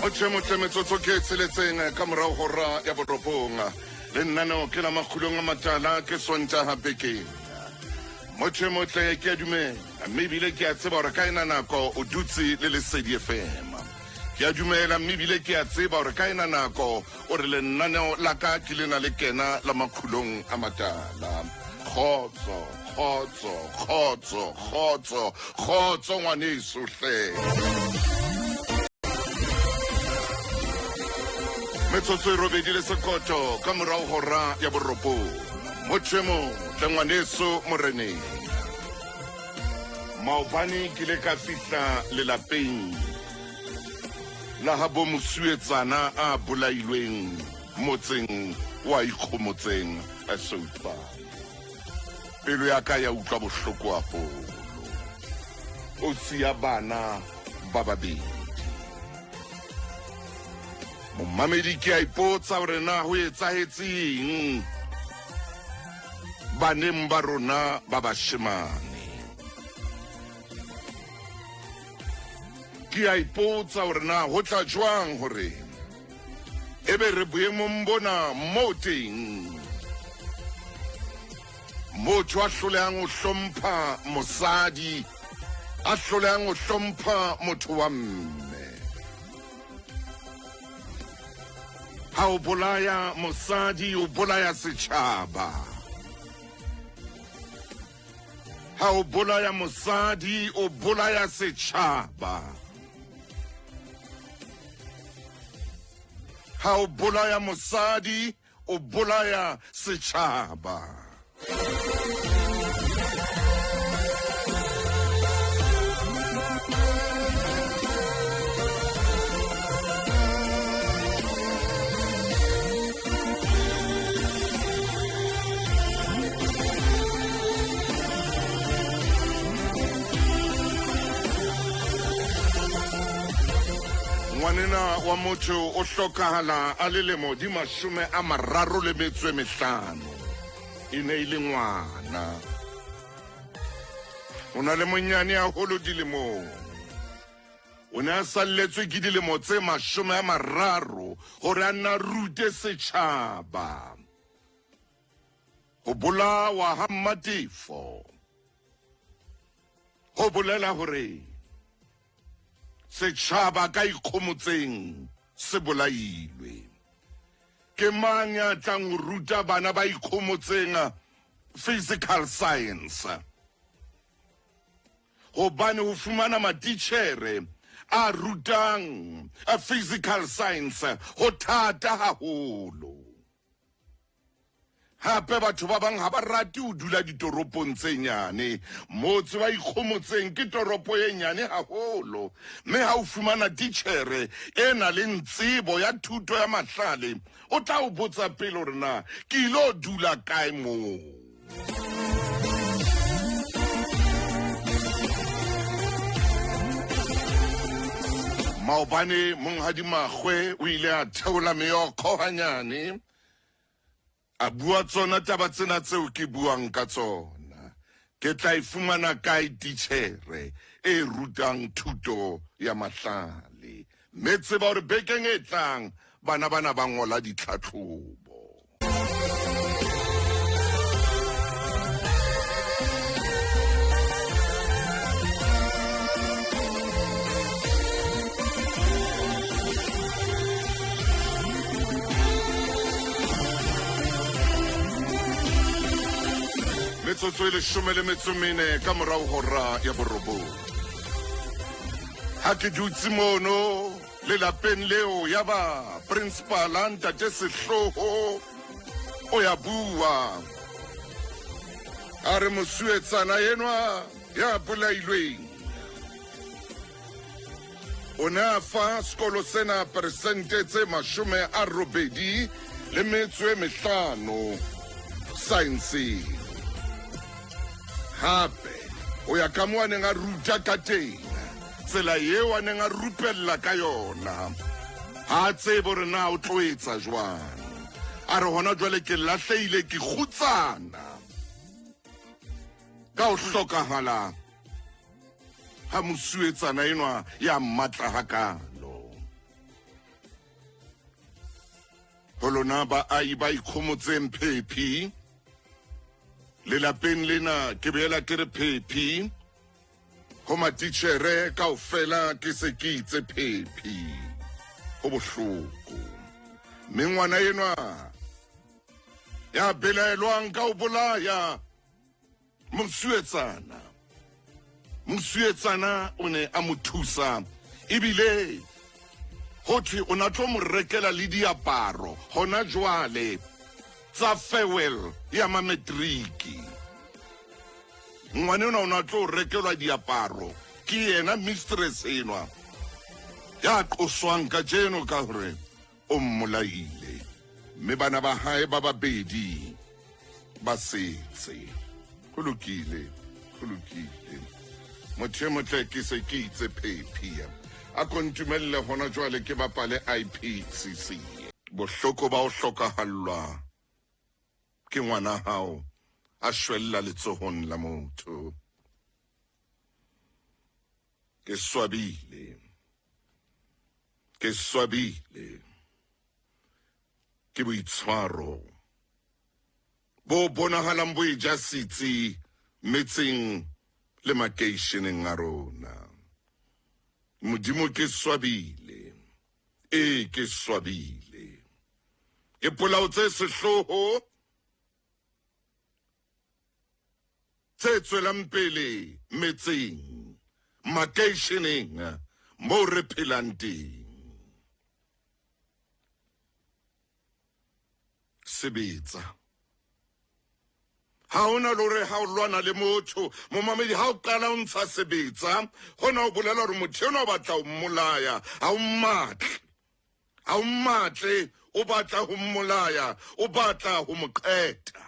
Motho motle metsotso ke e tsheletseng ka morago hora ya borobong. Lenaneo ke la Makgulong a Matala ke Sontaga bekeng. Motho motle ke a dumela mme ebile ke a tseba gore ka ena nako o dutse le Lesedi FM. Ke a dumela mme ebile ke a tseba gore ka ena nako o re lenaneo la ka ke lena le kena la Makgulong a Matala. Kgotso, kgotso, kgotso, kgotso, kgotso ngwaneso hle. Metsotso e robedi le sekoto ka morago hora ya borobong. Motho e motle ngwaneso moreneng. Maobane ke ile ka fihla lelapeng la ga bo mosuetsana a bolailweng motseng wa Ikgomotseng Soutpan. Pelo ya ka ya utlwa bohloko haholo. O siya bana ba babedi. Momamedi ke a ipotsa hore na ho etsahetseng baneng ba rona ba bashemane. Ke a ipotsa hore na ho tla jwang hore ebe re boemong bona moo teng motho a hlolehang ho hlompha mosadi, a hlolehang ho hlompha motho wa mme. Ha o bolaya mosadi, o bolaya setjhaba. Ha o bolaya mosadi, o bolaya setjhaba. Ha o bolaya mosadi, o bolaya setjhaba. Ngwanena wa motho o hlokahala a le lemo di 35. E ne e le ngwana. O na le monyane haholo dilemong. O ne a salletswe ke dilemo tse 30 gore a nna rute setšhaba. Go bolawa ga Mmatefo go bolela gore setšhaba ka ikgomotseng se bolailwe. Ke mang ya tlang go ruta bana ba ikgomotseng physical science? Gobane go fumana matitjhere a rutang physical science go thata haholo. Hape batho ba bang ha ba rate ho dula ditoropong tse nyane. Motse wa Ikgomotseng ke toropo e nyane haholo, mme ha o fumana titjhere e na leng tsebo ya thuto ya mahlale, o tla o botsa pele hore na ke ilo dula kae moo. Maobane Monghadi Makgwe o ile a theola meokgo hanyane a bua tsona taba tsena tseo ke buang ka tsona. Ke tla e fumana kae titjhere e rutang thuto ya mahlale? Mme tseba hore bekeng e tlang bana bana ba ngola ditlhatlhobo. Metsotso e 14 ka morago hora ya borobong. Ha ke dutse mono lelapeng leo ya ba principala ntate Sehloho o ya bua a re mosuetsana enwa ya bolailweng o ne a fa sekolo sena peresente tse 85 saenseng. Hape o ya ka mo a neng a ruta ka teng, tsela eo a neng a rupella ka yona, ha a tsebe hore na o tlo etsa jwang. A re hona jwale ke lahlehile, ke kgutsana ka ho hlokahala ha mosuetsana enwa ya mmatla hakalo. Ho lona baahi ba ikgomotseng phephi lelapeng lena, ke boela ke re phephi ho matitjhere kaofela, ke se ke itse phephi. Ho bohloko, mme ngwana enwa ya belaelwang ka ho bolaya mosuetsana, mosuetsana o ne a mo thusa, ebile ho thwe o na tlo mo rekela le diaparo hona jwale tsa farewell ya mametriki. Ngwane ona o na tlo rekelwa diaparo ke yena mistress enwa ya qoswang kajeno ka hore o mmolaile, mme bana ba hae ba babedi ba setse. Ho lokile, ho lokile, motho e motle, ke se ke itse phephi. A ko ntumelle hona jwale ke bapale IPCC. Bohloko ba ho hlokahallwa ke ngwana hao a shwella letsohong la motho. Ke swabile, ke swabile. Ke boitshwaro bo bonahalang bo eja setsi metseng le makeisheneng a rona. Modimo, ke swabile, ee, ke swabile. Ke polao tse sehloho tse tswelang pele metseng, makeisheneng moo re phelang teng. Sebetsa ha ona le hore ha o lwana le motho, momamedi, ha o qala o ntsha sebetsa, hona o bolela hore motho enwa o batla ho mmolaya. Ha o mmatle, ha o mmatle, o batla ho mmolaya, o batla ho mo qeta.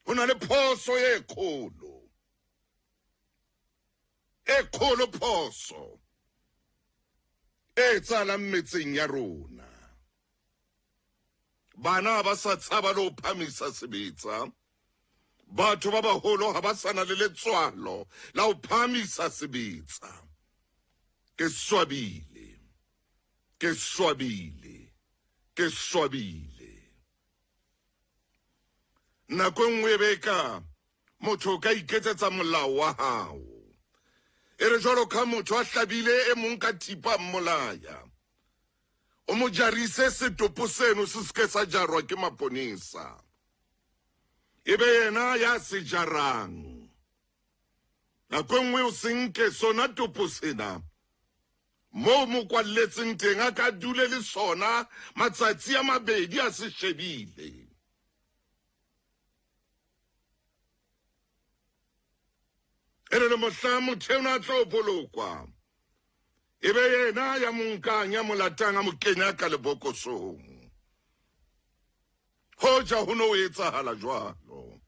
Ho na le phoso e kgolo, e kgolo phoso e etsahalang metseng ya rona. Bana ba sa tshaba le ho phamisa sebetsa. Batho ba baholo ha ba sa na le letswalo la ho phamisa sebetsa. Ke swabile, ke swabile, ke swabile. Nako e nngwe e be ka motho o ka iketsetsa molao wa hao. E re jwalo ka motho a hlabile e mong ka thipa, mmolaya, o mo jarise setopo seno se seke sa jarwa ke maponesa, e be yena ya se jarang. Nako e nngwe o se nke sona topo sena moo mo kwalletseng teng, a ka dule le sona matsatsi a mabedi a se shebile. E re le mohla motho eno a tlo bolokwa, e be yena ya mo nkang, ya mo latang, a mo kenya ka lebokosong. Hoja ho no etsahala jwalo,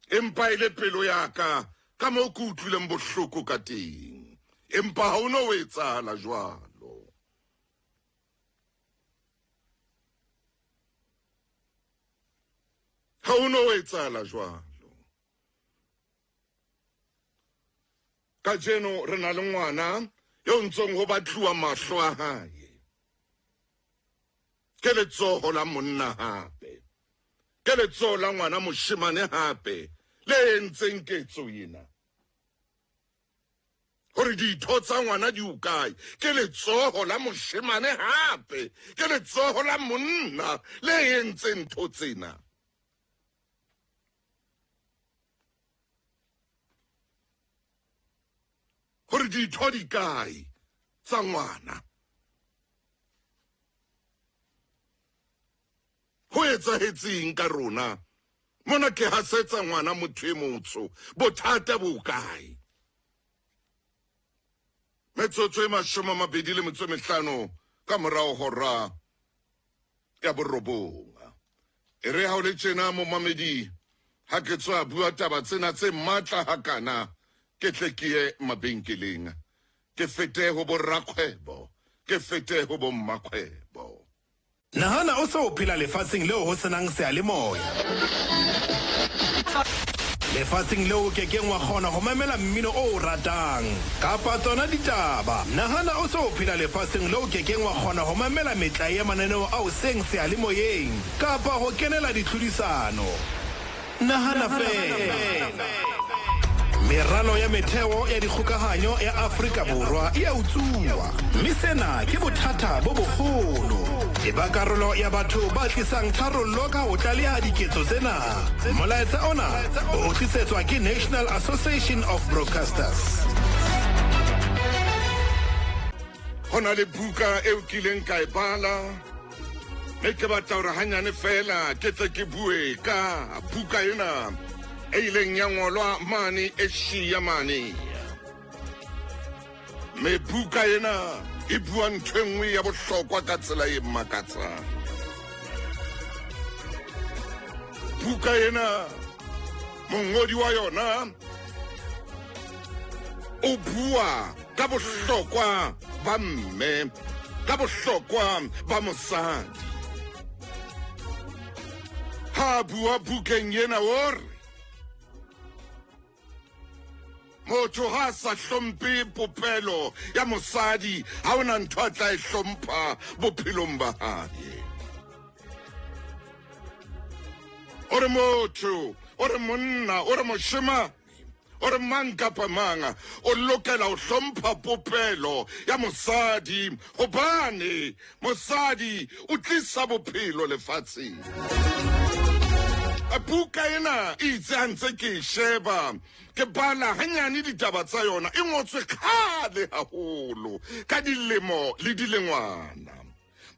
empa e le pelo ya ka ka moo ke utlwileng bohloko ka teng, empa ha o no etsahala jwalo. Ha o no etsahala jwalo. Kajeno re na le ngwana eo ntsong ho batluwa mahlo a hae ke letsoho la monna, hape ke letsoho la ngwana moshemane hape le entseng ketso ena. Hore ditho tsa ngwana di o kae, ke letsoho la moshemane hape ke letsoho la monna le entseng ntho tsena. Hore ditho di kae tsa ngwana, ho etsahetseng ka rona mona? Ke hasetsa ngwana motho e motsho, bothata bo kae? Metsotso e 25 ka morao hora ya 9. E re ha o le tjena, momamedi, ha ke tswa bua taba tsena tse matla hakana, ke tle ke ye mabenkeleng, ke fete ho borrakgwebo, ke fete ho bommakgwebo. Nahana o se o phela lefatsheng leo ho se nang seyalemoya. Lefatsheng leo o kekeng wa kgona ho mamela mmino o o ratang kapa tsona ditaba. Nahana o se o phela lefatsheng leo o kekeng wa kgona ho mamela metlae ya mananeo a hoseng seyalemoyeng kapa ho kenela ditlhodisano. Nahana feela. Meralo ya metheo ya dikgokahanyo ya Afrika Borwa e a utsuwa, mme sena ke bothata bo boholo. E ba karolo ya batho ba tlisang tharollo ka ho tlaleha diketso tsena. Molaetsa ona o tlisetswa ke National Association of Broadcasters. Ho na le buka eo kileng ka e bala mme ke batla gore ganyane fela ke tle ke bue ka buka ena e ileng ya ngolwa mane Asia mane. Mme buka ena e bua ntho e nngwe ya bohlokwa ka tsela e makatsang. Buka ena mongodi wa yona o bua ka bohlokwa ba mme, ka bohlokwa ba mosadi. Ha a bua bukeng ena o re, motho ha a sa hlomphe popelo ya mosadi ha o na ntho a tla e hlompha bophelong ba hae. O re motho, o re monna, o re moshemane, o re mang kapa mang o lokela ho hlompha popelo ya mosadi hobane mosadi o tlisa bophelo lefatsheng. Buka ena e itse ha ntse ke e sheba ke bala hanyane ditaba tsa yona, e ngotswe kgale haholo ka dilemo le dilengwana.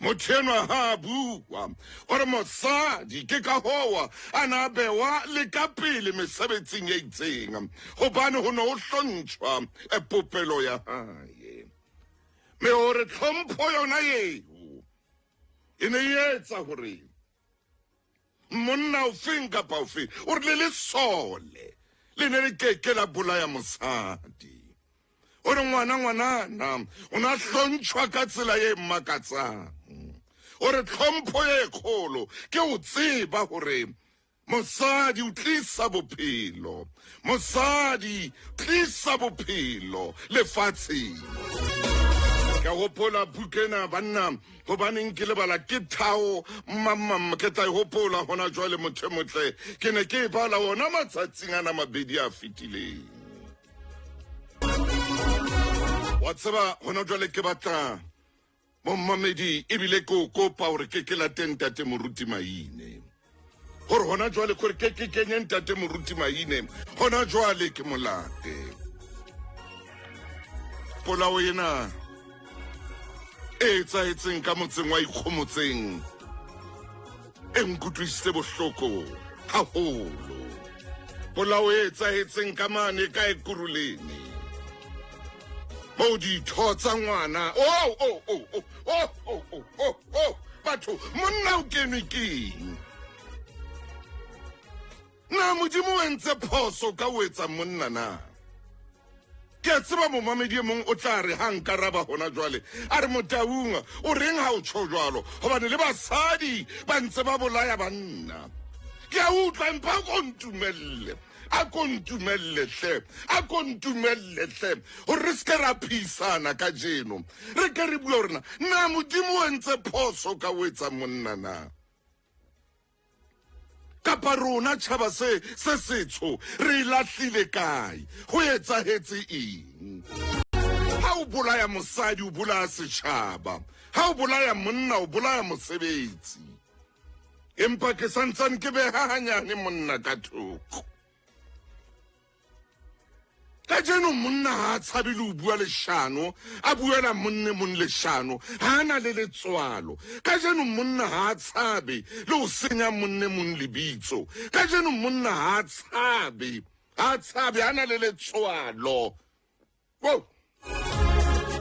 Motho enwa ha a bua o re mosadi ke ka hoa a na a bewa le ka pele mesebetsing e itseng gobane go ne go hlontšhwa popelo ya hae. Me o re tlhompho yona eo e ne e etsa gore monna ofeng kapa ofe o re le lesole le ne le keke la bolaya mosadi. O re ngwana ngwanana o ne a hlontšhwa ka tsela ye makatsang. O re tlhompho ye kgolo ke o tseba gore mosadi o tlisa bophelo, mosadi tlisa bophelo lefatsheng. Ke gopola bukena banna, gobaneng ke lebala ke thao mamam, ke tla e gopola gona jwale motho e motle, ke ne ke e bala ona matsatsing ana mabedi a fetileng. Wa tseba gona jwale ke batla mommamedi ebile ke o kopa gore ke ke late ntate Moruti Maine, gore gona jwale gore ke ke kenye ntate Moruti Maine gona jwale ke molate. Polao ena e etsahetseng ka motseng wa Ikgomotseng e nkutlwisitse bohloko haholo. Polao e etsahetseng ka mane ka Ekurhuleni moo ditho tsa ngwana oh, oh, oh, oh, oh, oh, oh, oh, oh. Batho, monna o kenwe keng? Na Modimo o entse phoso ka o etsa monna na? Ke a tseba momamedi e mong o tla re ha nkaraba hona jwale, a re Motaung o reng ha o tjho jwalo, hobane le basadi ba ntse ba bolaya banna. Ke a utlwa, empa a ko ntumelle, a ko ntumelle hle, a ko ntumelle hle gore re seke ra phisana kajeno, re ke re bua gore na na Modimo o entse phoso ka o etsa monna na? Kapa rona tšhaba se se setsho re e lahlile kae? Go etsahetse eng? Ha o bolaya mosadi o bolaya setšhaba, ha o bolaya monna o bolaya mosebetsi. Empa ke santsane ke beha hanyane monna ka thoko. Kajeno monna ha a tshabe le ho bua leshano, a buela monne mong leshano, ha a na le letswalo. Kajeno monna ha a tshabe le ho senya monne mong lebitso. Kajeno monna ha a tshabe, ha a tshabe, ha a na le letswalo. Wow!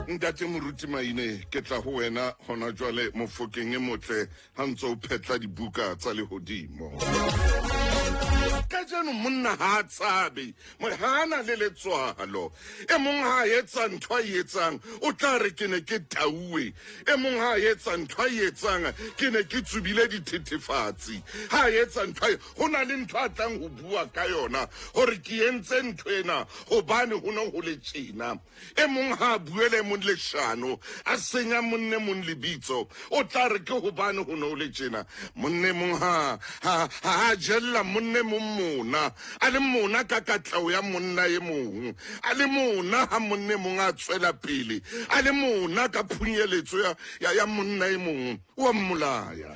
Ntate Moruti Maine, ke tla ho wena hona jwale mofokeng e motle ha ntse o phetla dibuka tsa lehodimo. Kajeno monna ha a tshabe, ha a na le letswalo. E mong ha a etsa ntho a e etsang, o tla re ke ne ke tauwe. E mong ha a etsa ntho a e etsang, ke ne ke tsubile dithethefatsi. Ha a etsa ntho a e, ho na le ntho a tlang ho bua ka yona, hore ke entse ntho ena hobane ho ne ho le tjena. E mong ha a buele e mong leshano, a senya monna e mong lebitso, o tla re ke hobane ho ne ho le tjena. Monna e mong ha, ha, ha a jella monna e mong mona, a le mona ka katleho ya monna e mong, a le mona ha monna e mong a tswela pele, a le mona ka phunyeletso ya, ya, ya monna e mong, o a mmolaya.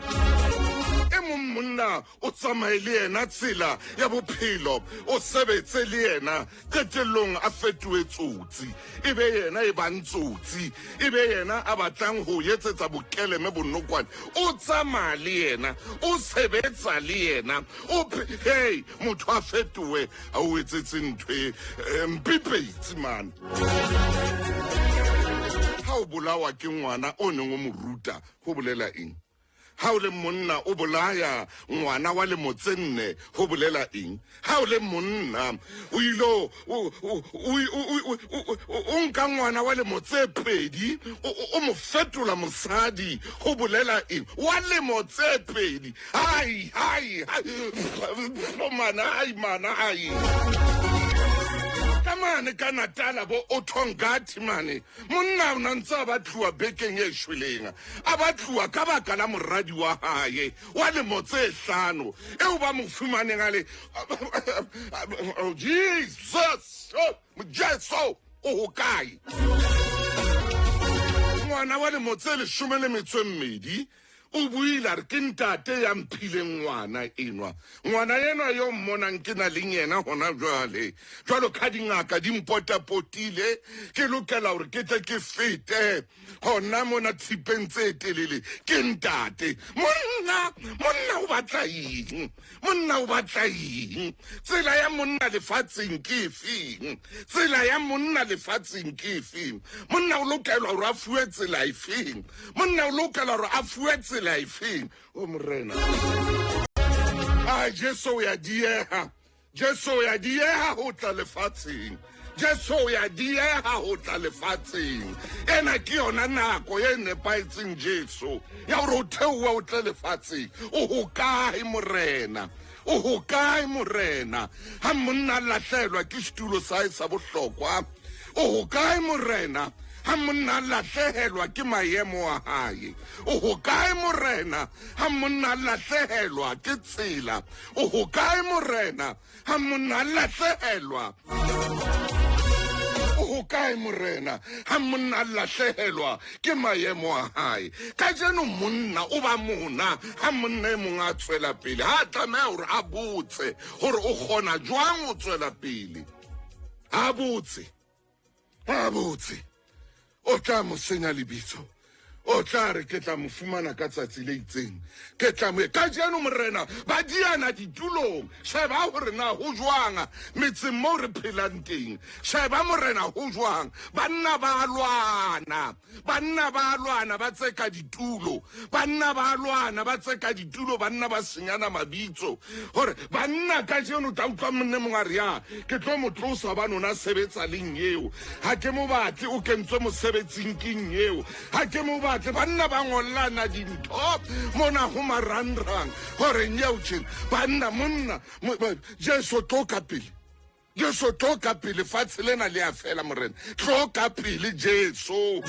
E mong monna o tsamaye le yena tsela ya bophelo, o sebetse le yena, qetellong a fetohe tsotsi, e be yena e bang tsotsi, e be yena a batlang ho etsetsa bokeleme bonokwane. O tsamaya le yena, o sebetsa le yena, o hey, motho a fetohe a o etsetse ntho e eh, mpipeitsi mane. Ha o bolawa ke ngwana o neng o mo ruta, ho bolela eng? Ha o le monna o bolaya ngwana wa lemo tse nne, ho bolela eng? Ha o le monna o ilo o nka ngwana wa lemo tse pedi o mo fetola mosadi, ho bolela eng? Wa lemo tse pedi. Hai, hai, hai, mana, hai, mana, hai. Ka mane ka Natala bo Othongathi mane, monna o na ntse a batluwa bekeng e shweleng. A batluwa ka baka la moradi wa hae wa lemo tse hlano eo ba mo fumaneng a le oh, Jesus, oh, Jesu o hokae? Ngwana wa lemo tse leshome le metso e mmedi o buile a re ke ntate ya mphileng ngwana enwa. Ngwana enwa yo mmonang ke na leng yena hona jwale, jwalo ka dingaka di mpotapotile, ke lokela hore ke tle ke fete gona mona tshipeng tse telele. Ke ntate. Monna, monna o batla eng? Monna o batla eng? Tsela ya monna lefatsheng ke efeng? Tsela ya monna lefatsheng ke efeng? Monna o lokelwa gore a fuwe tsela efeng? Monna o lokela gore a fuwe tsela efeng? O morena a Jesu o ya diega. Jesu o ya diega go tla lefatsheng. Jesu o ya diega go tla lefatsheng. Ena ke yona nako e nepahetseng, Jesu, ya gore o theowe o tle lefatsheng. O hokae, Morena? O hokae, Morena? Ha monna a lahlelwa ke setulo sa hae sa bohlokwa. O hokae, Morena? Ha monna a lahlehelwa ke maemo a hae. O hokae, Morena? Ha monna a lahlehelwa ke tsela. O hokae, Morena? Ha monna a lahlehelwa. O hokae, Morena? Ha monna a lahlehelwa ke maemo a hae. Kajeno monna o ba mona ha monna e mong a tswela pele. Ha a tlameha hore a botse hore o kgona jwang ho tswela pele. A botse. A botse. O tla mo senya lebitso. O tla re ke tla mo fumana ka tsatsi le itseng. Ke tla mo kajeno morena ba diana ditulong. Sheba hore na ho jwang metseng moo re phelang teng. Sheba morena ho jwang. Banna ba lwana. Banna ba lwana ba tseka ditulo. Banna ba lwana ba tseka ditulo. Banna ba senyana mabitso. Hore banna kajeno tla utlwa monne mongwe a re ya ke tlo mo tlosa hobane o na sebetsa leng eo. Ha ke mo batle, o kentswe mosebetsing keng eo. Ha ke mo batle. Banna ba ngollana dintho mona ho marangrang hore nyeo tjena. Banna monna Jesu tlo ka pele. Jesu tlo ka pele, fatshe lena le a fela morena. Tlo ka pele Jesu.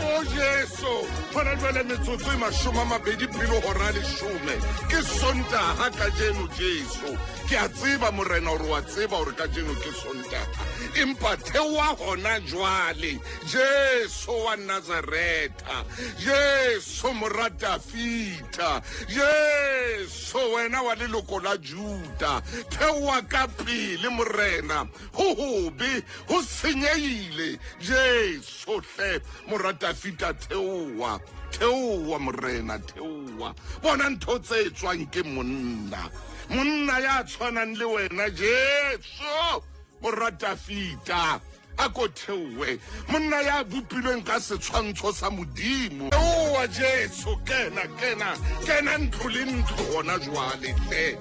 O Jesu, hona jwale metsotso e mashome a mabedi pele hora leshome. Ke Sontaha kajeno Jesu. Ke a tseba morena hore wa tseba hore kajeno ke Sontaha. Empa theoha hona jwale Jesu wa Nazaretha. Jesu mora Dafita. Jesu wena wa leloko la Juda. Theoha ka pele morena. Ho hobe, ho senyehile. Jesu hle mora Dafita theoha. Theoha morena, theoha. Bona ntho tse etswang ke monna. Monna ya tshwanang le wena Jesu mora Dafita. A ko theohe, monna ya bopilweng ka setshwantsho sa Modimo. Theoha, Jesu, kena, kena, kena ntlo le ntlo hona jwale hle.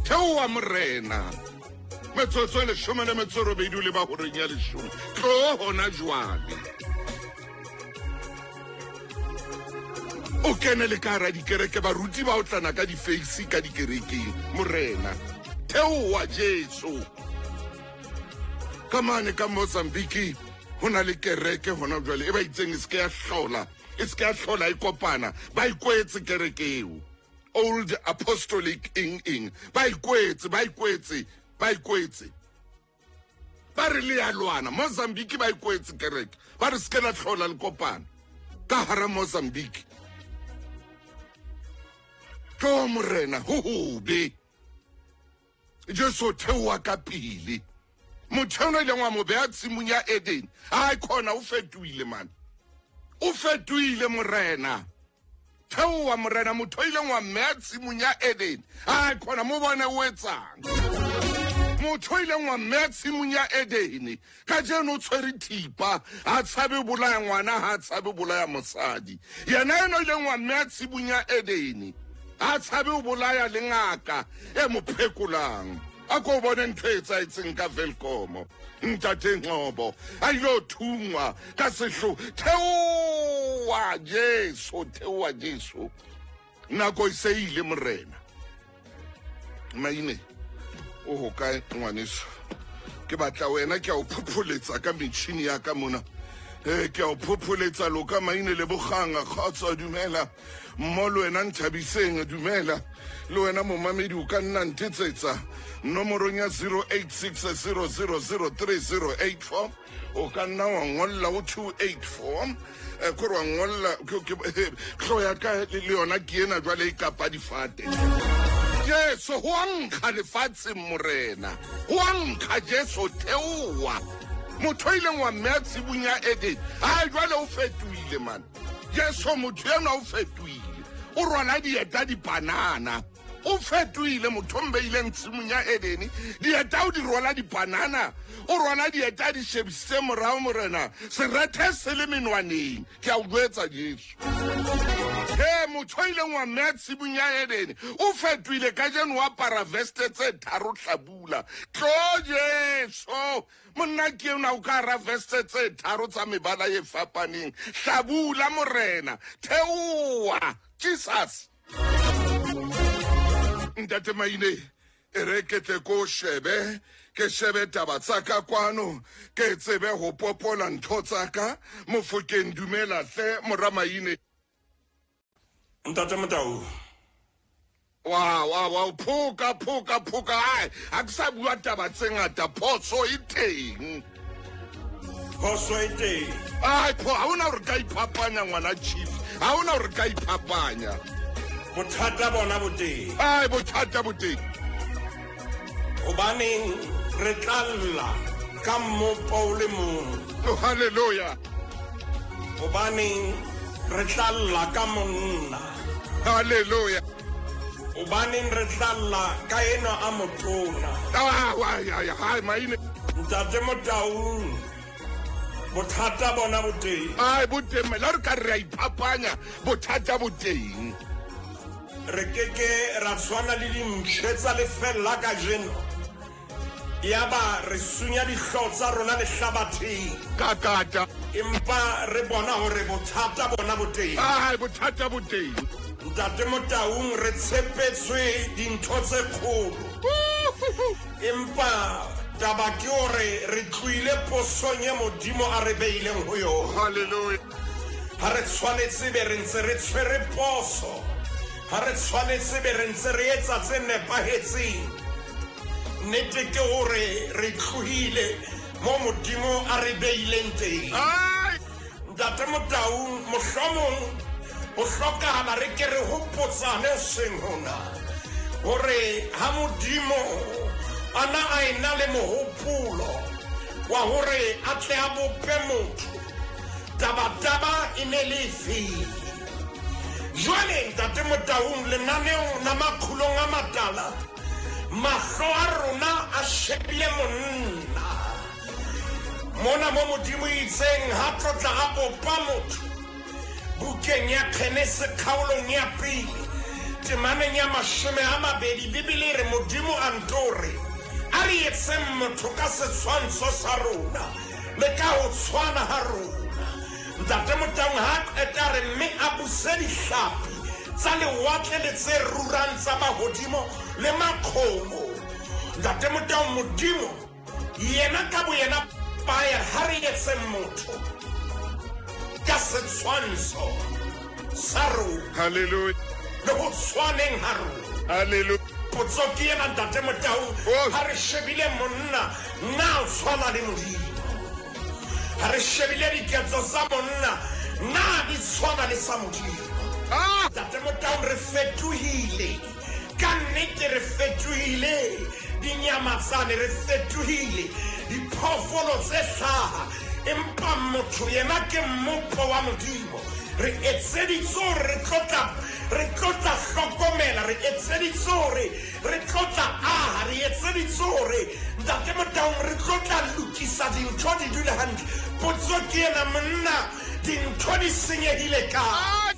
Theoha, Morena. Metsotso e 18 o leba horeng ya leshome. Tlo hona jwale. O kene le ka hara dikereke, baruti ba otlana ka difeisi ka dikerekeng. Morena, theoha, Jesu. Ka mane ka Mozambique ho na le kereke hona jwale e ba itseng e se ke ya hlola, e se ke ya hlola e kopana. Ba ikwetse kereke eo. Old Apostolic eng eng. Ba ikwetse, ba ikwetse, ba ikwetse. Ba re le ya lwana. Mozambique ba ikwetse kereke. Ba re se ke la hlola le kopana. Ka hara Mozambique. Tlo Morena, ho hobe. Jesu theoha ka pele. Motho eno ileng wa mo beha tshimong ya Eden, ai khona o fetohile man. O fetohile Morena. Theoha Morena, motho ileng wa mmeha tshimong ya Eden, ai khona mo bone o etsang. Motho ileng wa mmeha tshimong ya Eden, kajeno o tshwere thipa, ha tshabe bolaya ngwana, ha tshabe bolaya mosadi. Yena eno ileng wa mmeha tshimong ya Eden, ha tshabe o bolaya le ngaka e mo phekolang. A ko bone ntho e etsahetseng ka Welkom. Ntate Ngcobo a ile o thungwa ka sehloho. Theoha Jesu, theoha Jesu. Nako e se ile Morena. Maine, o ho kae ngwaneso? Ke batla wena, ke a o phopholetsa ka metjhini ya ka mona. Ke a o phopholetsa loka Maine Lebogang, kgotso dumela. Mmo le wena Nthabiseng, dumela. Le wena momamedi o ka nna ntetsetsa nomorong ya 0860003084. O ka nna wa ngolla ho 284. Kore wa ngolla, hloho ya ka le yona ke ena jwale e kapa difate. Jesu, ho a nkga lefatsheng Morena. Ho a nkga Jesu, theoha. Motho o ileng wa mmeha tshimong ya Eden, ai jwale o fetohile man. Jesu, motho enwa o fetohile. O rwala dieta dipanana. O fetohile motho o mbeileng tshimong ya Edene. Dieta o di rwala dipanana. O rwala dieta di shebisitse morao Morena. Serethe se le menwaneng. Ke a o jwetsa Jesu. He, motho o ileng wa mmeha tshimong ya Edene o fetohile kajeno o apara veste tse tharo hlabula. Tlo Jesu. Monna ke enwa o ka hara veste tse tharo tsa mebala e fapaneng. Hlabula Morena. Theoha. Jesus. Ntate Maine, e re ke tle ko shebe, ke shebe taba tsa ka kwano, ke tsebe ho popola ntho tsa ka. Mofokeng dumela hle mora Maine. Ntate Motau. Wa wa wa phoka phoka phoka, ai ha ke sa bua taba tse ngata, phoso e teng. Phoso e teng. Ai pho, ha hona hore ka iphapanya ngwana chief, ha hona hore ka iphapanya. Bothata bona bo teng. Ai bothata bo teng. Hobaneng re tla lla ka mmopo o le mong. Oh, hallelujah. Hobaneng re tla lla ka monna. Hallelujah. Hobaneng re tla lla ka enwa a motona. Ah, wa, ya, ya, hai, maine. Ntate Motaung, bothata bona bo teng. Ai, bo teng, la re ka re a iphapanya, bothata bo teng. Re ke ke ra tshwana le dimpshe tsa lefeella kajeno, yaba re sunya dihlooho tsa rona lehlabatheng. Ka kata. Empa re bona hore bothata bona bo teng. Ai, bothata bo teng. Ntate Motaung, re tshepetswe dintho tse kgolo. Empa taba ke hore re tlohile posong e Modimo a re beileng ho yona. Hallelujah. Ha re tshwanetse be re ntse re tshwere poso, ha re tshwanetse be re ntse re etsa tse nepahetseng. Nnete ke hore re tlohile mo Modimo a re beileng teng. Ai. Ntate Motaung, mohlomong ho hlokahala re ke re hopotsane hoseng hona hore ha Modimo a na a ena le mohopolo wa hore a tle a bope motho, tabataba e ne le efeng? Jwale Ntate Motaung, lenaneong la Makgulong a Matala, mahlo a rona a shebile monna. Mona mo Modimo itseng ha tlotla a bopa motho bukeng ya Genese kgaolong ya pele temaneng ya 20, Bibele e re Modimo a nto re a re etseng motho ka setshwantsho sa rona le ka ho tshwana ha rona. Ntate Motaung ha a qeta re mme a buse dihlapi tsa lewatle le tse rurang tsa mahodimo le makgomo. Ntate Motaung, Modimo yena ka boyena baya ha re etseng motho ka setshwantsho sa rona. Hallelujah. Le ho tshwaneng ha rona. Hallelujah. Potso ke ena, Ntate Motau, ha re shebile monna, na o tshwana le Modimo? Ha re shebile diketso tsa monna, na di tshwana le sa Modimo? Ntate Motau, re fetohile ka nnete, re fetohile dinyamatsane, re fetohile diphoofolo tse hlaha, empa motho yena ke mmopo wa Modimo. Re etseditse hore re tlotla hlokomela, re etseditse hore re tlotla aha, re etseditse hore Ntate Motaung re tlotla lokisa dintho di dule hantle. Potso ke ena, monna, dintho di senyehile kae?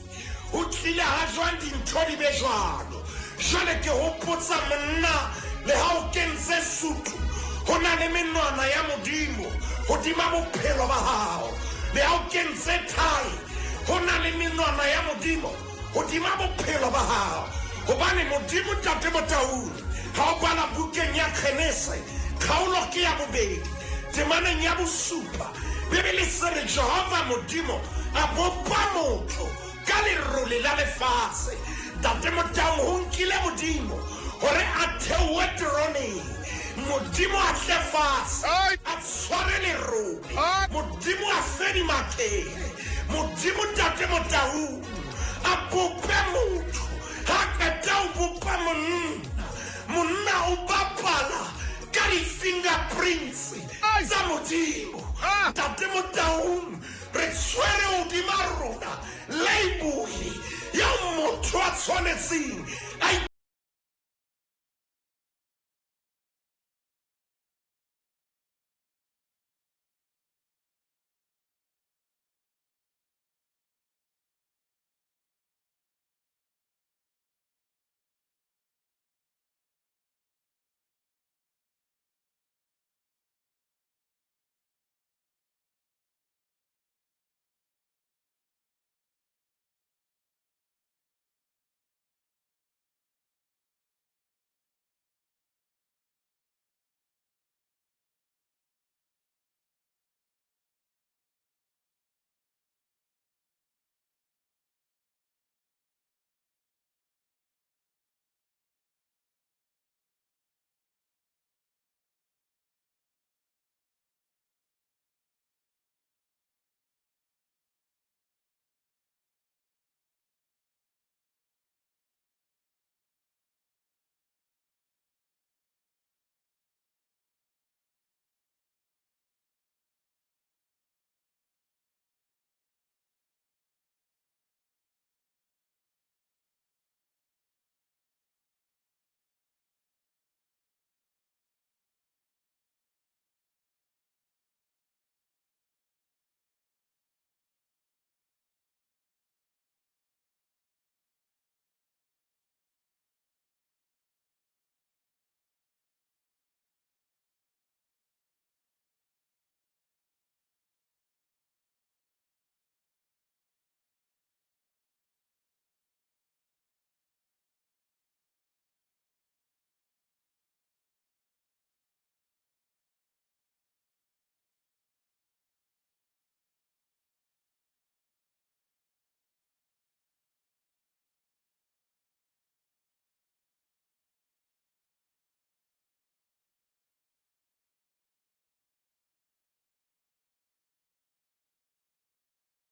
Ho tlile ha jwang dintho di be jwalo? Jwale ke hopotsa monna, le ha o kentse sutu, ho na le menwana ya Modimo hodima bophelo ba hao. Le ha o kentse thai, ho na le menwana ya Modimo hodima bophelo ba hao. Hobane Modimo Ntate Motaung, ha o bala bukeng ya Genese kgaolo ke ya 2 temaneng ya 7, Bibele se re Jehova Modimo a bopa motho ka lerole la lefatshe. Ntate Motaung, ho nkile Modimo hore a theohe teroneng, Modimo a tle fatshe a tshware lerole, Modimo a fe dimakele, Modimo Ntate Motaung a bope motho. Ha qeta ho bopa monna, monna o bapala ka di-fingerprints tsa Modimo. Ntate Motaung, re tshwere hodima rona label eo motho a tshwanetseng a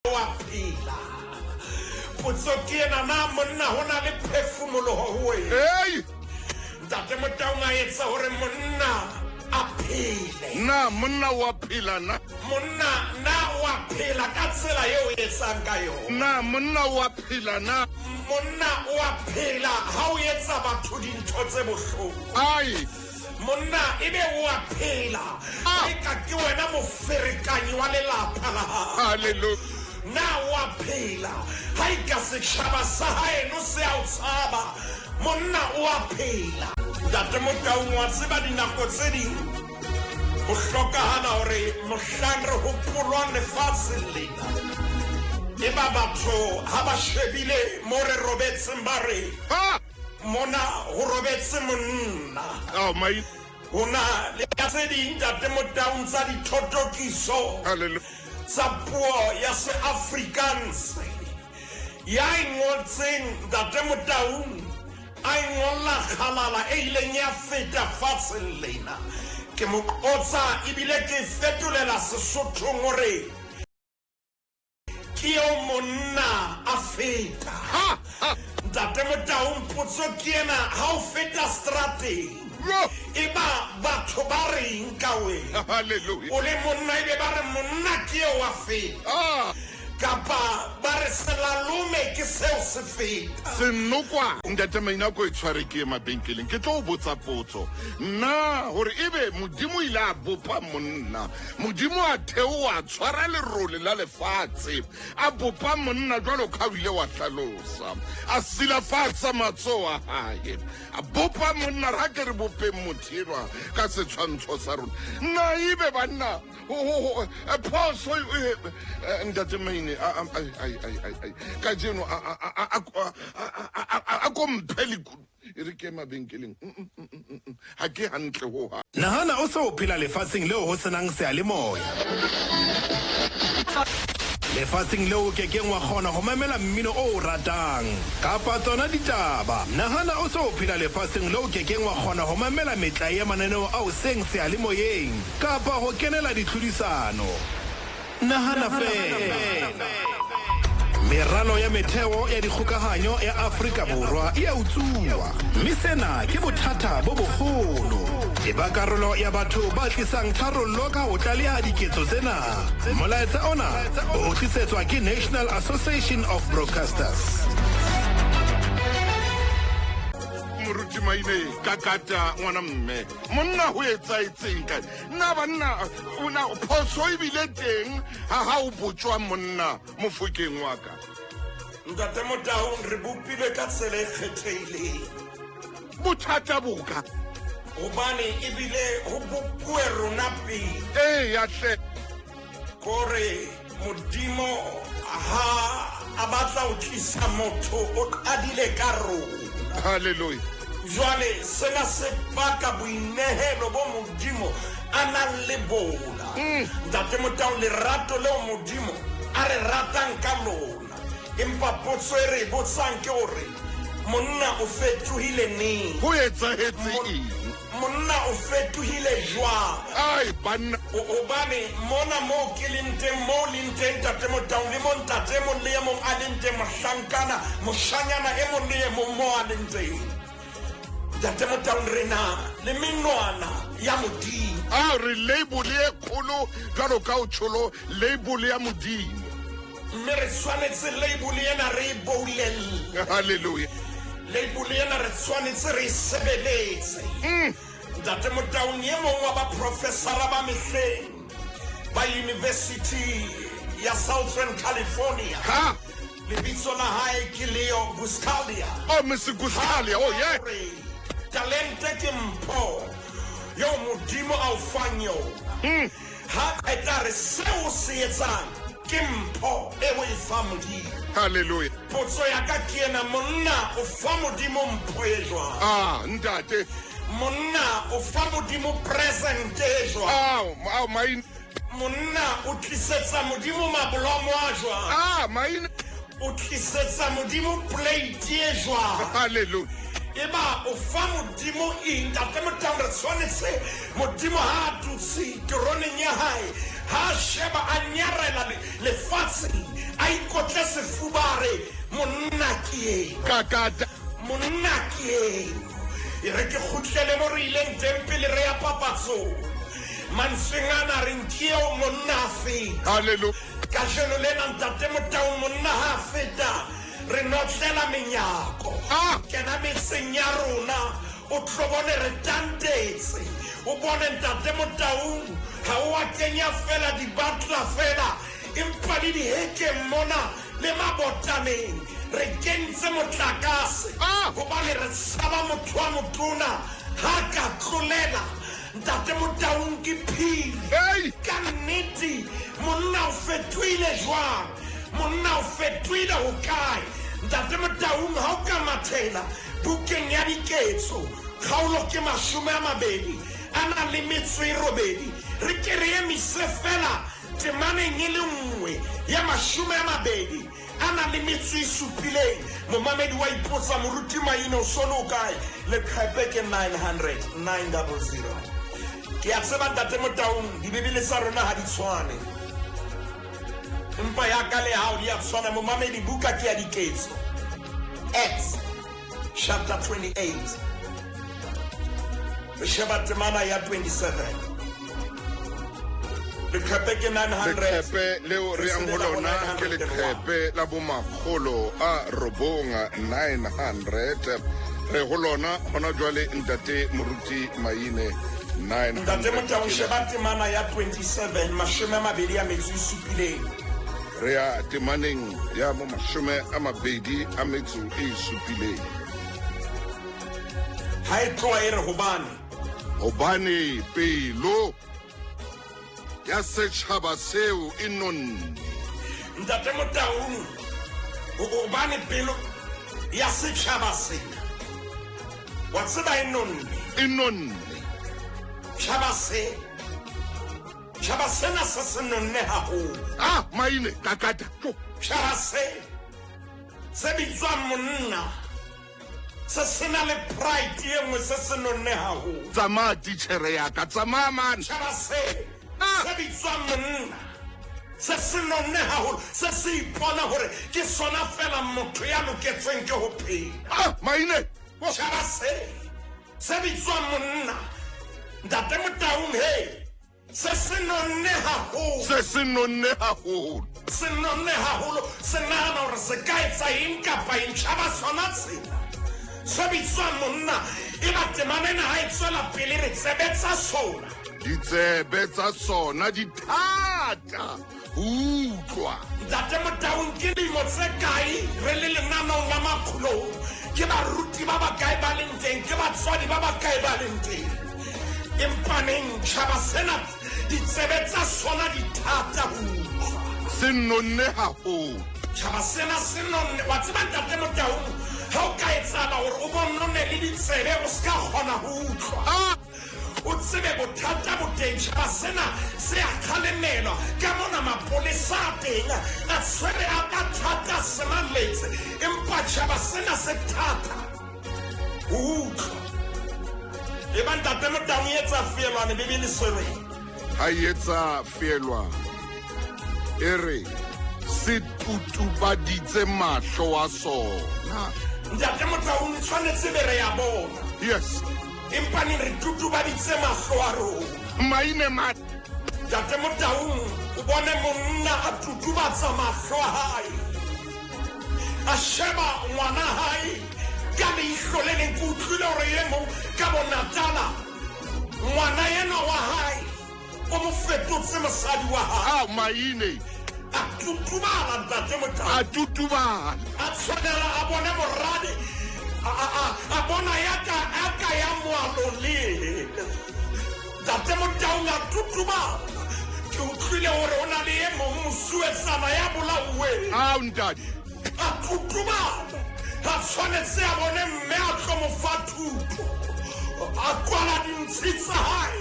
wa phela. Potso ke ena, na monna ho na le phefumoloho ho wena? Hey! Ntate Motaung a etsa hore monna a phele. Na monna wa phela na? Monna na wa phela ka tsela eo o etsang ka yona? Na monna wa phela na? Monna wa phela ha o etsa batho dintho tse bohloko? Ai! Monna ebe o a phela eka ke wena moferekanyi wa lelapa la hao. Halleluja. Na o a phela ha e ka setjhaba sa haeno se a o tshaba? Monna o a phela. Ntate Motaung, wa tseba dinako tse ding ho hlokahala hore mohlang re hopolwang lefatsheng lena, e ba batho ha ba shebile mo re robetseng ba re, Mona ho robetse monna. Oh, my. Ho na le tse ding, Ntate Motaung, tsa dithotokiso Hallelujah. tsa puo ya Seafrikanse. Ya e ngotseng, Ntate Motaung, a e ngolla kgalala e ileng ya feta fatsheng lena. Ke mo qotsa ebile ke e fetolela Sesothong hore Ke eo monna a feta. Ha, ha. Ntate Motaung, potso ke ena, ha o feta strateng, Yo. eba batho ba reng ka wena? Hallelujah. O le monna ebe ba re monna ke eo a feta. Ah. Kapa ba re selalome ke seo se feta. Senokwa. Ntate Maina ko e tshware ke ye mabenkeleng ke tlo o botsa potso. Na gore ebe Modimo o ile a bopa monna, Modimo a theoha a tshwara lerole la lefatshe, a bopa monna jwalo ka o ile wa hlalosa, a silafatsa matsoho a hae, a bopa monna, ra ke re bopeng motho enwa ka setshwantsho sa rona. Na ebe banna phoso ntate Maine kajeno a ko mphe E re ke mabenkeleng. Ga ke hantle ho hang. Nahana o se o phela lefatsheng leo ho se nang seyalemoya. Lefatsheng leo o kekeng wa kgona ho mamela mmino o o ratang kapa tsona ditaba. Nahana o se o phela lefatsheng leo o kekeng wa kgona ho mamela metlae ya mananeo ao seng seyalemoyeng kapa ho kenela ditlhodisano. Nahana feela. Meralo ya metheo ya dikgokahanyo ya Afrika Borwa e a utsuwa, mme sena ke bothata bo boholo. E ba karolo ya batho ba tlisang tharollo ka ho tlaleha diketso tsena. Molaetsa ona o tlisetswa ke National Association of Broadcasters. Moruti Maine kakata ngwana mme monna ho etsaetseng kae nna banna ona phoso ebile teng ha ha o botjwa monna mofokeng wa ka. Ntate Motaung, re bopilwe ka tsela e kgethehileng. Bothata boka. Hobane ebile ho bopuwe rona pele. Eya hle. Kore Modimo ha a batla ho tlisa motho o qadile ka rona. Hallelujah. Jwale sena se paka boinehelo bo Modimo a nang le bona. Ntate Motau, lerato leo Modimo a re ratang ka lona. Empa potso e re e botsang ke hore monna o fetohile neng? Ho etsahetse eng? Monna o fetohile jwang? Ai banna. Hobane mona moo ke leng teng, moo leng teng Ntate Motaung, le mo ntate e mong le e mong a leng teng, mohlankana, moshanyana e mong le e mong moo a leng teng. Ntate Motaung, re na le menwana ya Modimo. A re label e kgolo jwalo ka o tsholo label ya Modimo. Mme re tshwanetse label ena re e boulelle. Hallelujah. Label ena re tshwanetse re e sebeletse. Ntate Motaung, e mong wa baprofesara ba mehleng ba University ya Southern California. Ha. Lebitso la hae ke Leo Buscaglia. Oh, Mr. Buscaglia. Oh, yeah. Hore talente ke mpho eo Modimo a o fang yona. Ha qeta re seo se etsang ke mpho e o e fa Modimo. Hallelujah. Potso ya ka ke ena, monna o fa Modimo mpho e jwang? Ah, ntate. Monna o fa Modimo present e jwang? Ah, ah, maine. Monna o tlisetsa Modimo mabolomo a jwang? Ah, maine. O tlisetsa Modimo plate e jwang? Hallelujah. Eba o fa Modimo eng? Ntate Motaung, re tshwanetse Modimo ha a dutse teroneng ya hae, ha a sheba a nyarela lefatsheng, a ikotle sefuba a re, monna ke eng? Kakata. Monna ke eng? E re ke kgutlele mo re ileng teng pele re ya papatsong. Mantsweng ana re ke eo monna a feta. Hallelujah. Kajeno lena Ntate Motaung, monna ha a feta, re notlela menyako. Ah. Kena metseng ya rona. O tlo bone re tantetse. O bone Ntate Motaung ha o a kenya feela dibatla feela empa le dihekeng mona le mabotaneng re kentse motlakase hobane re tshaba motho wa motona ha ka tlolela Ntate Motaung ke phiri. Ka nnete monna o fetohile jwang? Monna o fetohile hokae? Ntate Motaung ha o ka mathela Bukeng ya Diketso, kgaolo ke 28 a na le metso e robedi. Re ke re emise feela temaneng e le nngwe ya 27 a na le metso e supileng. Momamedi wa ipotsa, Moruti Maine o so le o kae? Leqhepe ke 900, 900. Ke a tseba Ntate Motaung, Dibibele tsa rona ha di tshwane. Empa ya ka le hao di a tshwana. Momamedi, buka ke ya Diketso. Acts chapter 28. Re sheba temana ya 27. Leqhepe ke 900. Leqhepe leo re yang ho lona ke leqhepe la bomakgolo a robong 900. Re ho lona hona jwale Ntate Moruti Maine 900. Ntate Motaung sheba temana ya 27, 27. Re ya temaneng ya mo 27. Ha e tloha e re hobane. Hobane pelo ya setjhaba seo e nonne. Ntate Motaung, hobane pelo ya setjhaba sena, wa tseba e nonne. E nonne. Tjhaba se, tjhaba sena se se nonne haholo. Ah, maine, kakata. Tjhaba se, se bitswang monna. Se se na le pride ye nngwe, se se nonne haholo. Tsamaya titjhere ya ka, tsamaya mane. Tjhaba se, se bitswang monna, se se nonne haholo, se se ipona hore ke sona feela motho ya loketsweng ke ho phela. Ah, maine. Tjhaba se, se bitswang monna, Ntate Motaung, he. Se se nonne haholo. Se se nonne haholo. Se nonne haholo. Se nahana hore se ka etsa eng kapa eng. Tjhaba sona tsena. Se bitswang monna. Eba temana ena ha e tswela pele re tsebe tsa sona. Ditsebe tsa sona di thata ho utlwa. Ntate Motaung, ke lemo tse kae re le lenaneong la Makgolong? Ke baruti ba bakae ba leng teng? Ke batswadi ba bakae ba leng teng? Empa neng tjhaba sena ditsebe tsa sona di thata ho utlwa. Se nonne haholo. Tjhaba sena se nonne. Wa tseba Ntate Motaung, ha o ka etsahala hore o bo nonne le ditsebe o se ka kgona ho utlwa. Ah! O tsebe bothata bo teng. Tjhaba sena se a kgalemelwa ka mona mapolesa a teng a tshwere a ka thata semalletse, empa tjhaba sena se thata ho utlwa. Eba Ntate Motaung e etsa feelwane Bibele se re. Ha e etsa feelwane e re se tutubaditse mahlo a sona. Ntate Motaung tshwanetse be re ya bona. Yes. Empa neng re tutubaditse mahlo a rona. Maine ma. Ntate Motaung o bone monna a tutubatsa mahlo a hae. A sheba ngwana hae ka leihlo le leng. Ke utlwile hore e mong ka bonatala ngwana enwa wa hae o mo fetotse mosadi wa hae. Ah, maine. A tutubala Ntate Motaung. A tutubala. A tshwanela a bone moradi. A bona ya ka a ka ya moalong le yena. Ntate Motaung a tutubala. Ke utlwile hore ho na le e mong mosuwetsana ya bolauweng. Ao ntate. A tutubala. A tshwanetse a bone mme a tlo mo fa thuto. A kwala dintshi tsa hae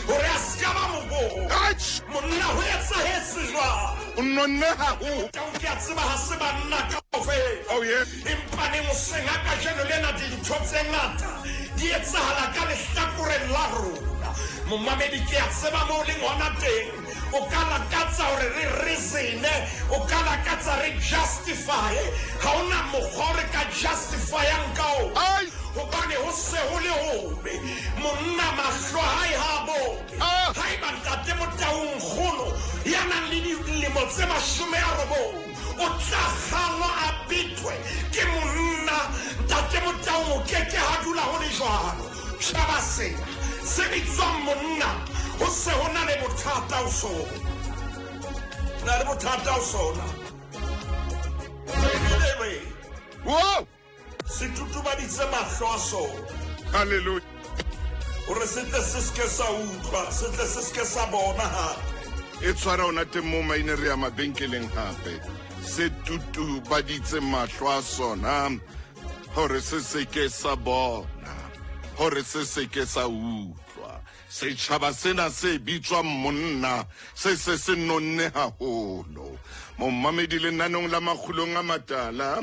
hore a se ka ba mo bona. Atjhe. Monna ho etsahetse jwang? O nonne haholo. Motaung ke a tseba ha se banna kaofela. Oh yes. Empa neng hoseng ha kajeno lena dintho tse ngata di etsahala ka lehlakoreng la rona. Momamedi ke a tseba moo leng hona teng. O ka lakatsa hore re reasone, o ka lakatsa re justify. Ha hona mokgwa o re ka justifyang ka ona. Ai! Hobane ho se ho le hobe. Monna mahlo a hae ha a bone. Ah! Haeba Ntate Motaung nkgono ya nang le dilemo tse 90 o tla kgangwa a bethwe ke monna, Ntate Motaung o ke ke ha dula ho le jwalo. Tjhaba sena se bitswang monna ho se ho na le bothata ho sona. Na le bothata ho sona. Bibele e re Wow! se tutubaditse mahlo a sona. Hallelujah. Hore se tle se seke sa utlwa, se tle se seke sa bona hape. E tshwara ona teng mo maine re ya mabenkeleng hape. Se tutubaditse mahlo a sona hore se seke sa bona, hore se seke sa utlwa. Setjhaba sena se bitswang monna se se se nonne haholo. Momamedi lenanong la makgulong a matala,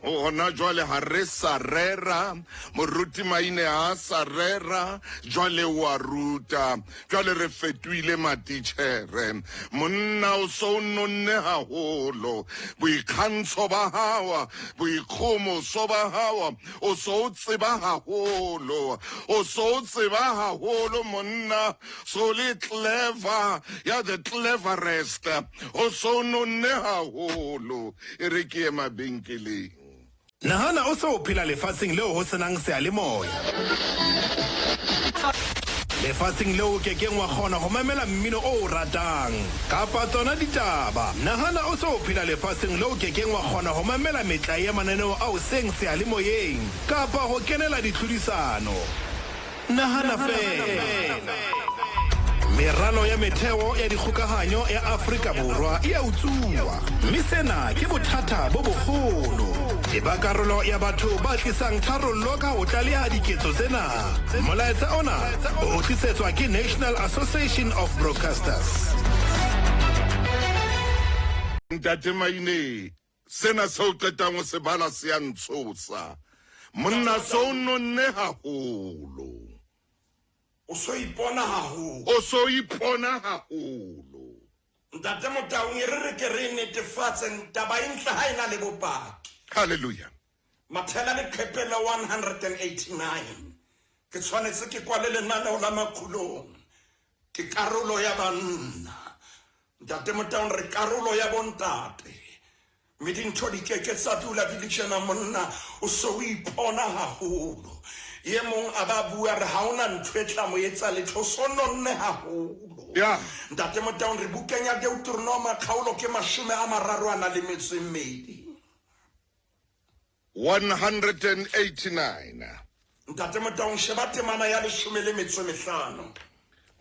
gona jwale ha re sa rera, moruti Maine ha a sa rera, jwale o a ruta. Jwale re fetohile matitjhere. Monna o so o nonne haholo. Boikgantsho ba hao, boikgomoso ba hao, o so o tseba haholo. O so o tseba haholo monna, so le clever, ya the cleverest. O so o nonne haholo. E re ke ye mabenkeleng. Nahana o se o phela lefatsheng leo ho se nang seyalemoya. Lefatsheng leo o kekeng wa kgona ho mamela mmino o o ratang kapa tsona ditaba. Nahana o se o phela lefatsheng leo o kekeng wa kgona ho mamela metlae ya mananeo a hoseng seyalemoyeng kapa ho kenela ditlhodisano. Nahana feela. Meralo ya metheo ya dikgokahanyo ya Afrika Borwa e a utsuwa, mme sena ke bothata bo boholo. E ba karolo ya batho ba tlisang tharollo ka ho tlaleha diketso tsena. Molaetsa ona o tlisetswa ke National Association of Broadcasters. Ntate Maine, Sena seo qetang ho se bala se a ntshosa. Monna so o nonne haholo. O so ipona haholo. O so ipona haholo. Ntate Motaung, e re re ke re e netefatse taba e ntle ha e na le bopaki. Hallelujah. Mathela leqhepe la 189. Ke tshwanetse ke kwale lenaneo la Makhulong. Ke karolo ya banna. Ntate Motaung, re karolo ya bontate. Mme dintho di ke ke tsa dula di le tjena monna, o se o ipona haholo. Ye mong a ba bua re ha ona ntho e tla mo etsa letho, o so nonne haholo. Yeah. Ntate Motaung, re bukeng ya Deuteronoma kgaolo ke 32. 189. Ntate Motaung, sheba temana ya 15.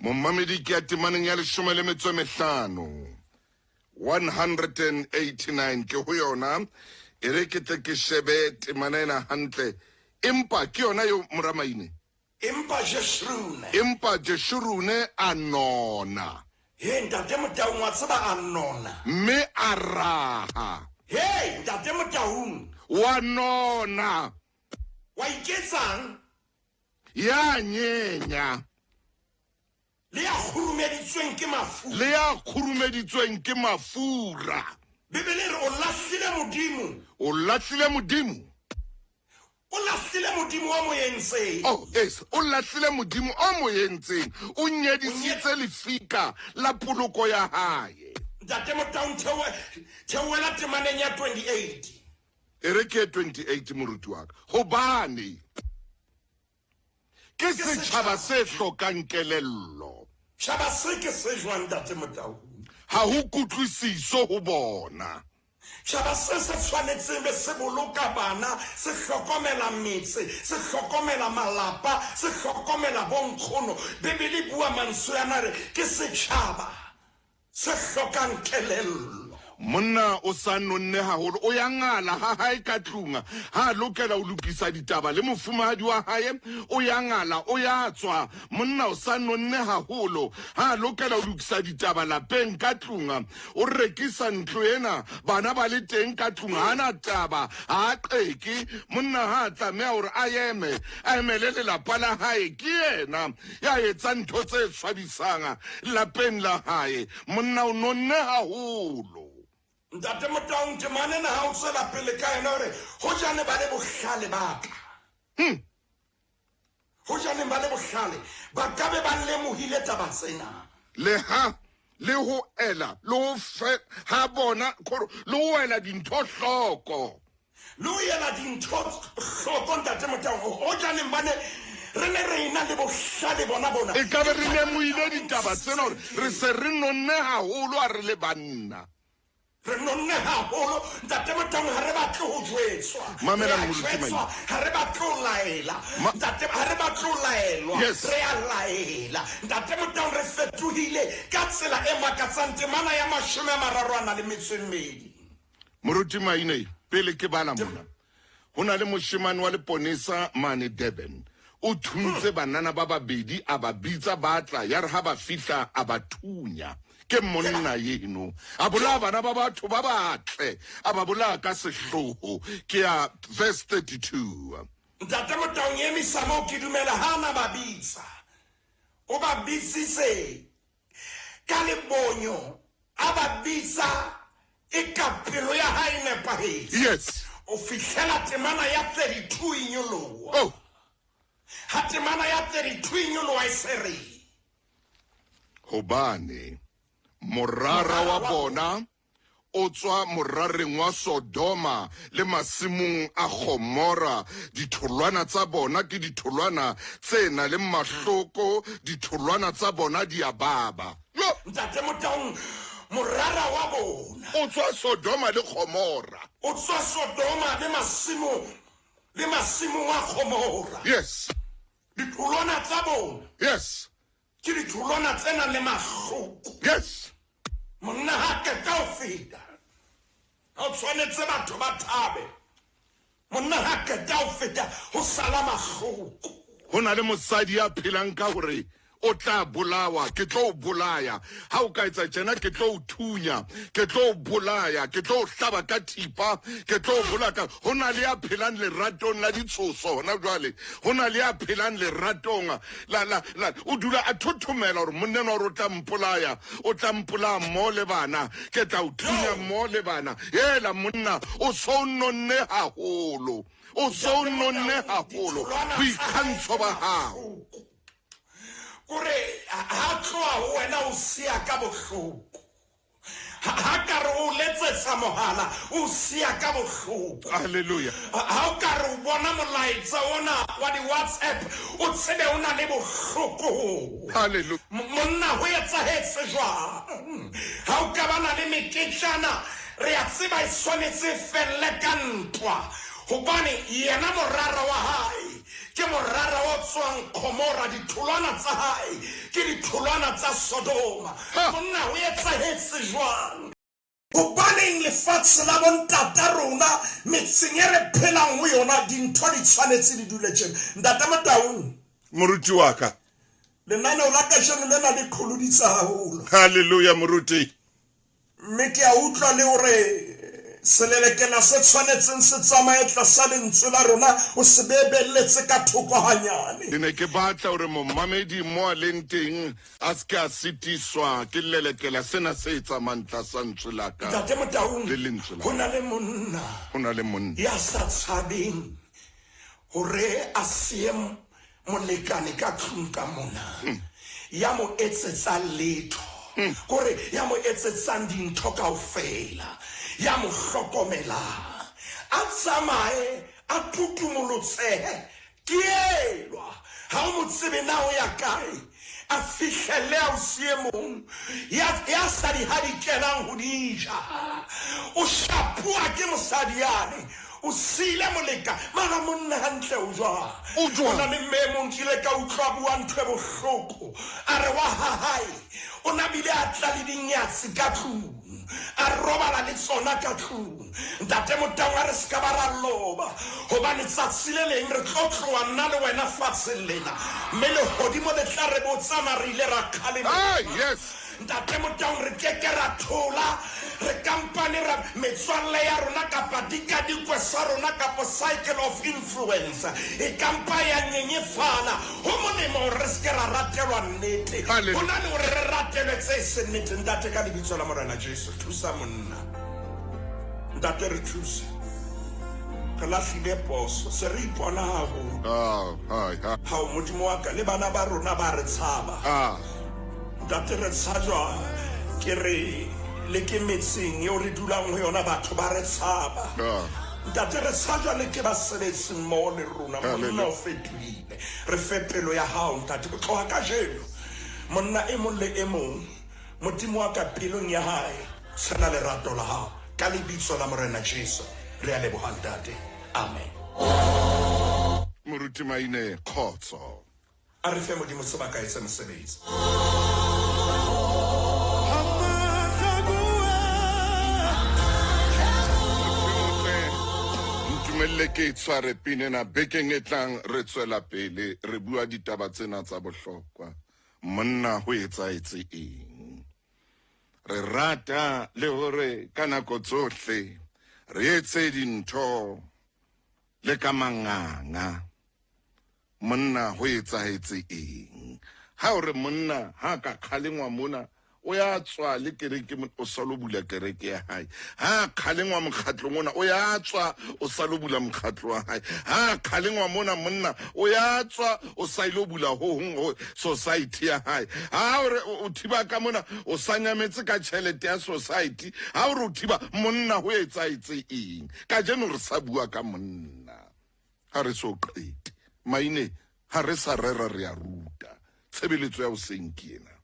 Momamedi ke ya temaneng ya 15. 189 ke ho yona. E re ke tle ke shebe temana ena hantle. Empa ke yona eo moramaine. Empa Jeshurune. Empa Jeshurune a nona. He, Ntate Motaung, wa tseba a nona. Mme a raha. He, Ntate Motaung. Wa nona. Wa iketsang? Ya nyenya. Le ya kgurumeditsweng ke mafura. Le ya kgurumeditsweng ke mafura. Bibele e re o lahlile Modimo. O lahlile Modimo. O lahlile Modimo o mo entseng. Oh, yes. O lahlile Modimo o mo entseng. O nyedisitse lefika la poloko ya hae. Ntate Motaung, theohela temaneng ya 28. E re ke 28 moruti wa ka. Hobane ke setjhaba se hlokang kelello. Tjhaba se ke se jwang, Ntate Motaung? Ha ho kutlwisiso ho bona. Tjhaba se se tshwanetseng be se boloka bana, se hlokomela metse, se hlokomela malapa, se hlokomela bonkgono. Bibele e bua mantswe ana re ke setjhaba se hlokang kelello. Monna o sa nonne haholo, o ya ngala ha hae ka tlung ha a lokela ho lokisa ditaba le mofumahadi wa hae, o ya ngala, o ya tswa. Monna o sa nonne haholo ha a lokela ho lokisa ditaba lapeng ka tlung, O rekisa ntlo ena, bana ba le teng ka tlung, ha na taba, ha a qeke. Monna ha a tlameha hore a eme, a emele lelapa la hae. Ke yena ya etsang ntho tse swabisang lapeng la hae. Monna o nonne haholo. Ntate Motaung, temana ena ha o tswela pele ka yona o re, Hojane ba le bohlale ba ka. Hojaneng ba le bohlale, ba ka be ba lemohile taba tsena. Leha le ho ela le ho fe ha bona le ho ela dintho hloko. Le ho ela dintho hloko, Ntate Motaung. Hojaneng ba ne Re ne re ena le bohlale bona bona. E ka be re lemohile ditaba tsena gore re se re nonne haholo ha re le banna. Re nonne haholo, Ntate Motaung, ha re batle ho jwetswa. Mamela Re a Moruti Maine. jwetswa, ha re batle ho laela. Ntate, ha re batle ho laelwa. Yes. Re a laela. Ntate Motaung, re fetohile ka tsela e makatsang, temana ya 32. Moruti Maine, pele ke bala mona, ho na le moshemane wa leponesa mane Durban. O thuntse banana ba babedi, a ba bitsa ba tla, ya re ha ba fihla a ba thunya. Ke monna eno. A bolaya bana ba batho ba batle, a ba bolaya ka sehloho. Ke ya verse 32. Ntate Motaung, emisa moo, ke dumela ha a na ba bitsa. O ba bitsitse ka lebonyo, a ba bitsa e ka pelo ya hae e nepahetse. Yes. O fihlela temana ya 32 e nyoloha. Oh. Ha temana ya 32 e nyoloha e se re. Hobane morara wa bona o tswa morareng wa Sodoma le masimong a Gomora. Ditholwana tsa bona ke ditholwana tse nang le mahloko, ditholwana tsa bona di a baba. Yo! Ntate Motaung, morara wa bona. O tswa Sodoma le Gomora. O tswa Sodoma le masimong, le masimong a Gomora. Yes. Ditholwana tsa bona. Yes. Ke ditholwana tse nang le mahloko. Yes. Monna ha qeta ho feta, ha o tshwanetse batho ba thabe. Monna ha qeta ho feta, ho sala mahloko. Ho na le mosadi ya phelang ka hore o tla bolawa, ke tlo o bolaya. Ha o ka etsa tjena, ke tlo o thunya, ke tlo o bolaya, ke tlo o hlaba ka thipa, ke tlo o bolaya ka. Ho na le ya phelang leratong la ditshoso hona jwale. Ho na le ya phelang leratong la, la, la, o dula a thothomela gore monna enwa gore o tla mpolaya, o tla mpolaya mmoho le bana, ke tla o thunya mmoho le bana. Hela monna, o so nonne haholo, o so nonne haholo, boikgantsho ba hao. Kore ha tloha ho wena o siya ka bohloko. Ha ka re o letsetsa mohala o siya ka bohloko. Hallelujah. Ha o ka re o bona molaetsa ona wa di-WhatsApp o tsebe o na le bohloko. Hallelujah. Monna ho etsahetse jwang? Ha o ka ba na le meketjana, re a tseba e tshwanetse e felle ka ntwa, hobane yena morara wa hae ke morara o tswang Gomora, ditholwana tsa hae ke ditholwana tsa Sodoma. Monna ho etsahetse jwang? Hobaneng lefatshe la bontata rona, metseng e re phelang ho yona, dintho di tshwanetse di dule tjena? Ntate Motaung. Moruti wa ka. Lenaneo la kajeno lena le qholoditse haholo. Hallelujah, moruti. Mme ke a utlwa le hore selelekela se tshwanetseng se tsamaye tlasa lentswe la rona, o se bebelletse ka thoko hanyane. Ke ne ke batla hore momamedi mo a leng teng a se ke a sitiswa ke lelekela sena se tsamayang tlasa ntswe la ka. Ntate Motaung, Le lentswe la ho na le monna Ho na le monna. ya sa tshabeng hore a siye molekane ka tlung ka mona, ya mo etsetsang letho, kore ya mo etsetsang dintho kaofela, ya mo hlokomelang, a tsamaye a tutumolotsehe ke elwa, ha o mo tsebe na o ya kae, a fihlelle ausi e mong ya, ya sa di hadikelang ho di ja. O shapuwa ke mosadi yane, o siile moleka. Mara monna hantle o jwang? O jwang? Ho na le mme e mong ke ile ka utlwa a bua ntho e bohloko, a re wa ha hae o na bile a tla le dinyatsi ka tlung, a robala le tsona ka tlung. Ntate Motaung a re se ka ba ra loba, hobane tsatsi le leng re tlo tloha nna le wena fatsheng lena, mme lehodimo le tla re botsa na re ile ra kgalemela. Ah, yes. Ntate Motaung, re ke ke ra thola, re kampane ra metswalle ya rona kapa dikadikwe sa rona kapa cycle of influence e kampa ya nyenyefala. Ho molemo hore re se ke ra ratelwa nnete, Hallelujah. ho na le hore re ratelwe tse seng nnete. Ntate, ka lebitso la Morena Jesu, thusa monna. Ntate, re thuse. Re lahlile poso, se re ipona haholo. Ah, hai, ha. Hao, Modimo wa ka, le bana ba rona ba re tshaba. Ah. Ntate, re tshajwa ke re le ke metseng eo re dulang ho yona, batho ba re tshaba. Ah. Ntate, re sa jwale ke basebetsi mmoho le rona. Monna o fetohile. Re fe pelo ya hao, Ntate. Ho tloha kajeno, monna e mong le e mong, Modimo wa ka, pelong ya hae, tshela lerato la hao. Ka Lebitso la Morena Jesu, re a leboha, Ntate. Amen. Moruti Maine, khotso. A re fe Modimo sebaka a etse mosebetsi. Ntumelle ke tshware pina ena bekeng e tlang re tswela pele re bua ditaba tsena tsa bohlokwa. Monna ho etsahetse eng? Re rata le hore ka nako tsohle re etse dintho le ka manganga. Monna ho etsahetse eng? Ha o re monna ha ka kgalengwa mona o ya tswa le kereke o sa lo bula kereke ya hae. Ha a kgalengwa mokgatlong ona o ya tswa o sa lo bula mokgatlo wa hae. Ha a kgalengwa mona monna o ya tswa o sa ilo bula ho hong ho society ya hae. Ha o re o thiba ka mona o sa nyametse ka tjhelete ya society. Ha o re o thiba monna ho etsahetse eng? Kajeno re sa bua ka monna. Ha re so qete. Maine, ha re sa rera re a ruta. Tshebeletso ya hoseng ke ena.